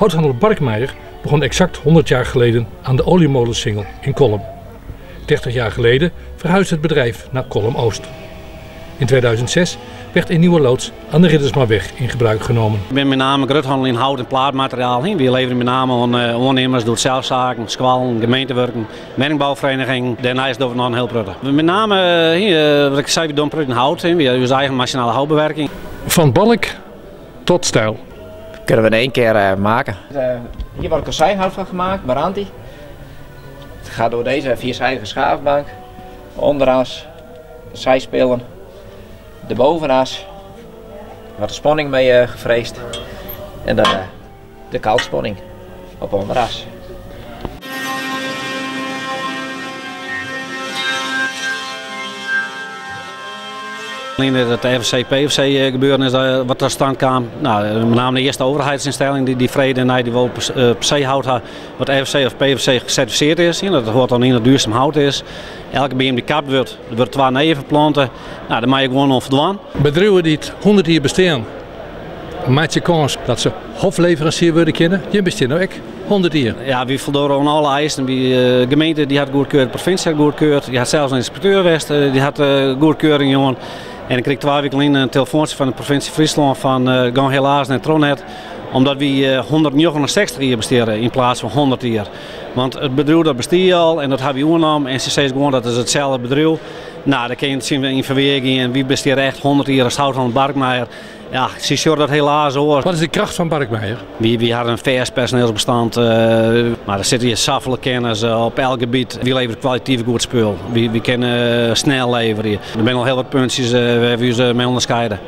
Houthandel Barkmeijer begon exact 100 jaar geleden aan de Oliemolensingel in Kollum. 30 jaar geleden verhuisde het bedrijf naar Kollum-Oost. In 2006 werd een nieuwe loods aan de Riddersmaweg in gebruik genomen. Ik ben met name groothandel in hout en plaatmateriaal. We leveren met name aan ondernemers, doet zelfzaken, squallen, gemeentewerken, woningbouwvereniging. Daarnaast doen we nog een heel pruttig. Met name, wat ik zei, we doen prut in hout. We hebben onze eigen machinale houtbewerking. Van balk tot stijl. Kunnen we in één keer maken. Hier wordt kozijnhout van gemaakt, Maranti. Het gaat door deze vierzijdige schaafbank. Onderas, zijspillen, de bovenas. Wordt de spanning mee gevreesd. En dan de koudspanning op onderas. In het FFC, PFC gebeuren is wat tot stand kwam. Nou, met name de eerste overheidsinstelling die vrede en die wil per se hout had, wat FFC of PFC gecertificeerd is. Dat hoort dan in het duurzaam hout is. Elke boom die kapt wordt, er wordt 2 neven planten. Nou, daar mag je gewoon onverdwaan. Bedrijven die het 100 jaar bestaan, maak je kans dat ze hofleverancier worden kennen. Je besteedt nou ook 100 jaar. Ja, we voldoen aan alle eisen. Die gemeente die had goedkeurd, de provincie had goedkeurd. Die had zelfs een inspecteur geweest, die had goedkeuring, jongen. En ik kreeg 2 weken geleden een telefoontje van de provincie Friesland van gaan helaas naar Tronet. Omdat we 169 jaar besteden in plaats van 100 jaar. Want het bedrijf dat besteedt al en dat hebben we overgenomen. En ze zeggen gewoon dat is hetzelfde bedrijf. Nou, daar kun je het zien in verwerking en wie besteedt echt 100 jaar als houthandel Barkmeijer. Ja, ze zorgen dat helaas hoor. Wat is de kracht van Barkmeijer? We hadden een vers personeelsbestand, maar er zitten hier zoveel kennis op elk gebied. We leveren kwalitatief goed spul. We kunnen snel leveren. Er zijn al heel wat puntjes waar we ons mee onderscheiden.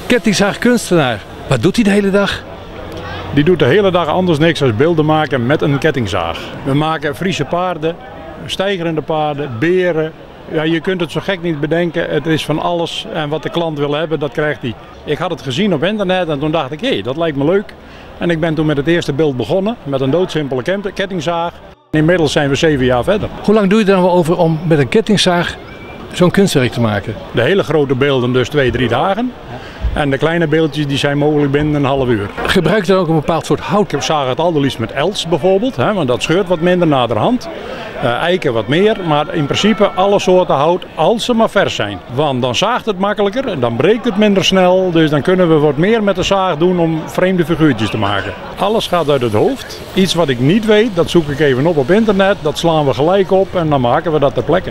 Kettingzaag kunstenaar, wat doet hij de hele dag? Die doet de hele dag anders niks dan beelden maken met een kettingzaag. We maken Friese paarden, stijgerende paarden, beren. Ja, je kunt het zo gek niet bedenken. Het is van alles en wat de klant wil hebben, dat krijgt hij. Ik had het gezien op internet en toen dacht ik, hé, dat lijkt me leuk. En ik ben toen met het eerste beeld begonnen, met een doodsimpele kettingzaag. Inmiddels zijn we 7 jaar verder. Hoe lang doe je er nou over om met een kettingzaag zo'n kunstwerk te maken? De hele grote beelden dus 2, 3 dagen. En de kleine beeldjes die zijn mogelijk binnen een half uur. Gebruik je dan ook een bepaald soort hout? Ik zaag het allerliefst met els bijvoorbeeld, hè, want dat scheurt wat minder naderhand. Eiken wat meer, maar in principe alle soorten hout, als ze maar vers zijn. Want dan zaagt het makkelijker en dan breekt het minder snel. Dus dan kunnen we wat meer met de zaag doen om vreemde figuurtjes te maken. Alles gaat uit het hoofd. Iets wat ik niet weet, dat zoek ik even op op internet. Dat slaan we gelijk op en dan maken we dat ter plekke.